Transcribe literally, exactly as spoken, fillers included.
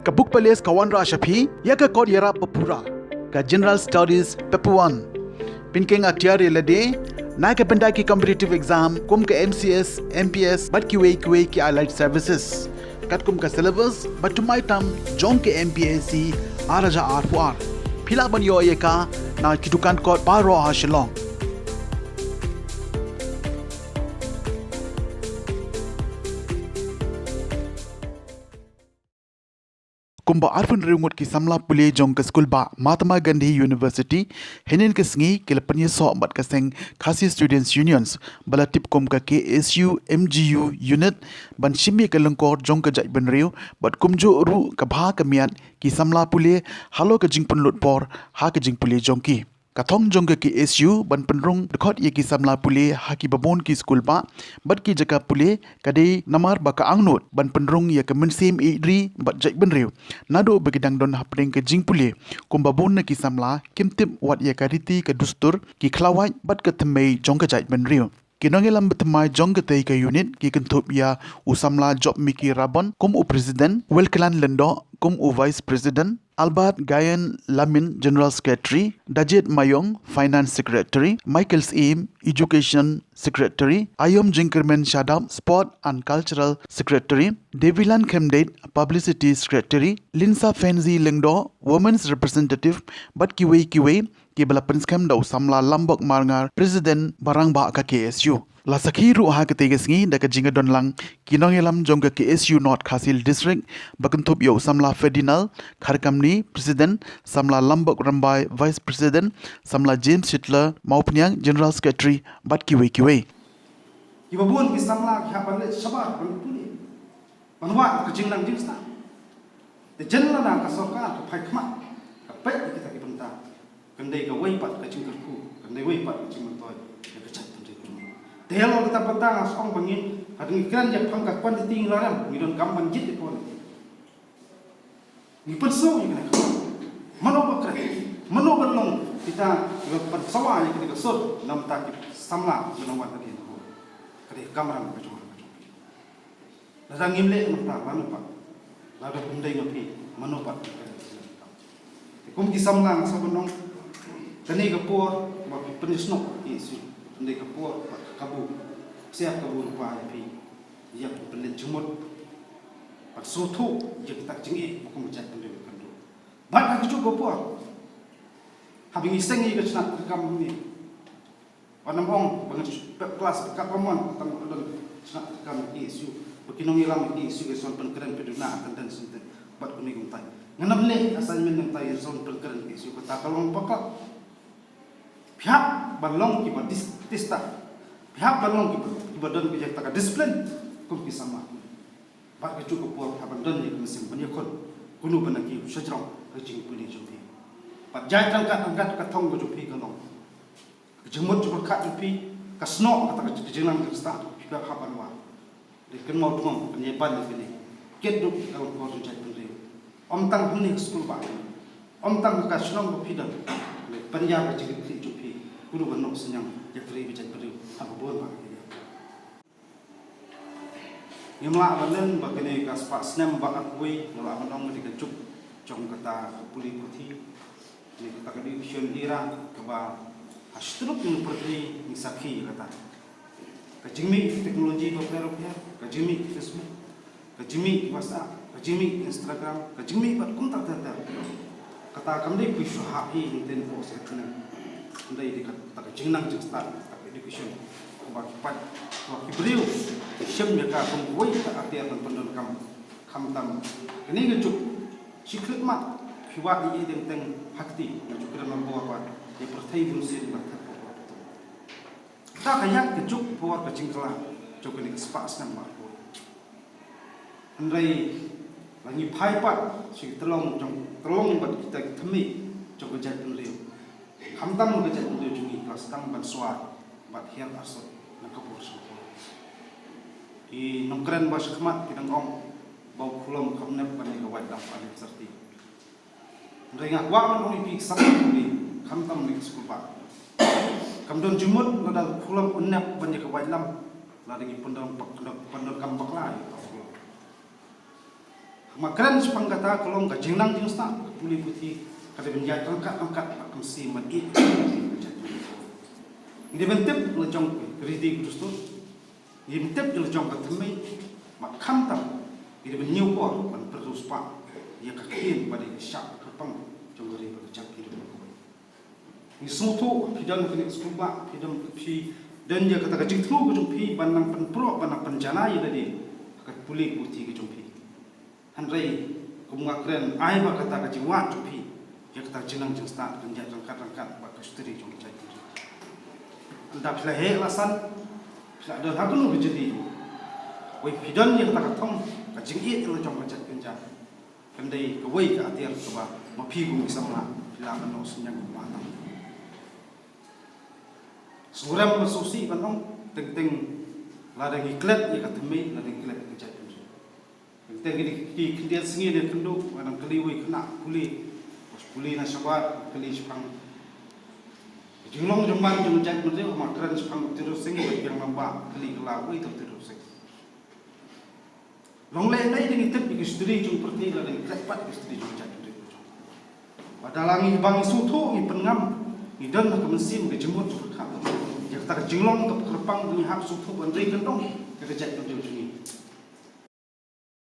Ka Book Palace ka wanrah sha phi ïa ka kot ïarap ba pura, ka General Studies Paper One. Pynkheiñ atiar ïa lade na ka bynta ki competitive exam kum ka M C S, M P S bad kiwei kiwei ki allied services. Katkum ka syllabus ba thymmai tam jong ka M P S C ar hajar arphew ar. Phi lah ban ïoh ïa ka na ki dukan kot baroh ha Shillong. Kumba arphew hynriew ngut ki samla pule jong ka skul bah Mahatma Gandhi University, hynnin ka sngi ki la pynïasoh bad ka seng Khasi Students Unions, ba la tip kum ka K S U M G U Unit, ban shim ïa ka lyngkor jong ka jaitbynriew, bad kumjuh ruh ka bha ka miat ki samla pule halor ka jingpynlut por ha ka jingpule jong ki. Ka thong jong ka K S U ban pynrung dkhot ïa ki samla pule ha kiba bun ki skul bah bad ki jaka pule ka dei namar ba ka angnud ban pynrung ïa ka mynsiem ïeit ri bad jaitbynriew. Naduh ba ki dang don hapdeng ka jingpule, kumba bun na ki samla kim tip wat ïa ka riti ka dustur, ki khlawait bad ka thymmei jong ka jaitbynriew. Ki nongïalam ba thymmai jong katei ka unit ki kynthup ïa u samla Jopmiki Rabon kum u President, Welklan Lyngdoh kum u Vice President, Albert Gayen Lamin, General Secretary, Dajit Mayong, Finance Secretary, Michael Syiem, Education Secretary, Ayom Jingkyrmen Shadap, Sport and Cultural Secretary, Devilan Khemdeit, Publicity Secretary, Linsa Fenzi Lyngdoh, Women's Representative, bad kiwei kiwei, kiba la pynskhem da u samla Lambok Marngar, President ba rangbah ka K S U. La sakhi ruh ha katei ka sngi da ka jingïadon lang ki nongïalam jong ka K S U North Khasi Hills District, ba kynthup ïa u samla Ferdinand Kharkamni, President, samla Lambok Rymbai, Vice President, samla James Hitler Mawphniang, General Secretary, bad kiwei kiwei. Kiba bun ki samla ki hap ban leit shabar ban pule, ban wad ka jingnang jingstad. Te jan lada ka sorkar ka phai khmat, ka peit ïa kita ki bynta, kan dei kawei pat ka jingkyrkhu, kan dei kawei pat ka jingmyntoi ïa ka jaitbynriew. Te halor kita bynta nga sngew ba ngi, hadien ngi kren ïa phang ka quantity ngi la rem, ngi donkam ban jied ïa ka quality. Ngi pynsngew ïa kane ka, mano ba kren, mano ban long kita kiba pynsawa ïa kane ka sur na bynta ki samla kiba nang wan hadien. Ka dei ka kamram ka jong nga ka jong phi. Lada ngim leh mynta, lano pat? Lada ym dei ma phi, mano pat? Te kum ki samla nga sngewbha ban ong, kane ka por ba phi pynïasnoh ïa ka K S U, kane ka por ba ka kabu, ksiar kabu rupa ïa phi, ïa phi pynleit jingmut, ban sngewthuh ïa kita ki jingeh ba kum ka jaitbynriew kan duh. Bad ha kajuh ka por, haba ngi seng ïa ka chnat treikam hangne, Wat nym ong ba ngan pep klas ba kat ba mon tang ba don chnat treikam ïa ka K S U, ba ki nongïalam ïa ka K S U ki son pynkren phi duna attendance, bad kumne kumtai. Ngan nym leh assignment, ngan tai son pynkren ïa ka K S U, kata ka long bakla. Phi hap ban long kiba dis-, tista. Phi hap ban long kiba, kiba don ki jaka discipline kum ki samla. Bad kajuh ka por hap ban don ïa ka mynsiem ban ïakhun kumno ban ïa ki sha jrong ka jingpule jong phi. Bad jait ryngkat ryngkat ka thong ka jong phi ka long ka jingmut jingpyrkhat jong phi, ka snoh kata ka jingnang jingstad phi hap ban wad. Dei kynmaw tngam, pynïaban ïa kane. Kit duh ka lyngkor jong jaitbynriew. Ym tang hangne ha skul bah, ym tang ha ka shnong ba phi don. Pynïar ka jingkitkhlieh jong phi kumno ban noh synñiang ïa ka ri bad jaitbynriew ha ka bun bah ka ri. Ngim lah ban len ba kane ka spah snem ba arphew wei, ngim lah ban ong ba dei ka juk jong kata ka pule puthi. Kane kata ka education era kaba ha shi tylli ki pyrthei ngi sakhi ïa kata. Ka jingmih ki technology bapher bapher, ka jingmih ki Facebook, ka jingmih ki WhatsApp, ka jingmih ki Instagram, ka jingmih bad kumta ter ter. Kata kam dei phi shu hap hi hangtei hapoh sha ka tnat. Kam dei, dei kata ka jingnang jingstad, kata ka education. Ba ki paid, ba ki briew ki shem ïa ka kum kawei ka atiar ban pyndonkam. Khamtam kane ka juk shi khyllipmat phi wad ïa i teng teng ha kti, nga ju kren marwei ba ïa pyrthei bun sien ba thep. Kata ka ïaid ka juk por ka jingkylla jong kane ka spah snem ba arphew. Hynrei la ngi phai pat sha ki tyllong jong, tyllong bad kita ki thymmei jong ka jaitbynriew. Khamtam ka jaitbynriew jong ngi ka la sdang ban swar bad hiar arsut na ka por sha ka por. Ki nongkren ba sha khmat ki dang ong ba u khulom kam nep ban ïa ka waitlam, ban ïa ka syrti. Hynrei nga kwah ban ong ïa phi ki samla pule, khamtam na ki skul bah. Kam don jingmut lada u khulom un nep ban ïa ka waitlam, lada ngi pyndon, pyndon, pyndonkam bakla ïa ka khulom. Kaba kren shaphang kata ka long ka jingnang jingstad ka pule puthi ka dei ban ïaid ryngkat ryngkat bad ka mynsiem ban ïeit. Ngi dei ban tip la jong ka riti ka dustur. Ngi dei ban tip la jong ka thymmei. Bad khamtam ngi dei ban ñiew por ban pyrshah spah ïa ka ktien ba dei ka shah kyrpang jong ka ri bad ka jaitbynriew. Ngi sngewthuh phi don ha kane ka skulbah, phi don, phi don ïa kata ka jingthmu ka jong phi ban nang pynpro, ban nang pynjanai ïa lade ha ka pule puthi ka jong phi. Hynrei kum nga kren, ai ba kata ka jingwad jong phi ïa kata ka jingnang jingstad kan ïaid ryngkat ryngkat bad ka history jong ka jaitbynriew. Ynda phi la heh la san, phi la don ha kano ka jylliew, wei phi don ïa kata ka thong ka jingïeit la jong ka jaitbynriew. Kan dei kawei ka atiar kaba ma phi kum ki samla phi lah ban long synñiang ba tam. Sngewrem ba sngewsih ban ong, teng teng lada ngi klet ïa ka thymmei, lada ngi klet ïa ka jaitbynriew. Teng teng ki, ki khyndiat sngi ne khyndiat, ba nang kylli wei khynnah pule, bad pule na shabar, kylli shaphang ka jinglong jingman jong ka jaitbynriew, ma kren shaphang u Tyrwa Sing, ba biang namba, kylli kylla wei u Tyrwa Sing. Long lehnoh dang ïa tip ïa ka history jong ka pyrthei, la dang ïa klet pat ïa ka history jong ka jaitbynriew. Bad da la ngi, ba ngi sngewthuh, ngi pynngam, ngi don ha ka mynsiem ka jingmut jingpyrkhat ïa kata ka jinglong ka kyrpang ba ngi hap sngewthuh ban ri kyndong ïa ka jaitbynriew jong ngi.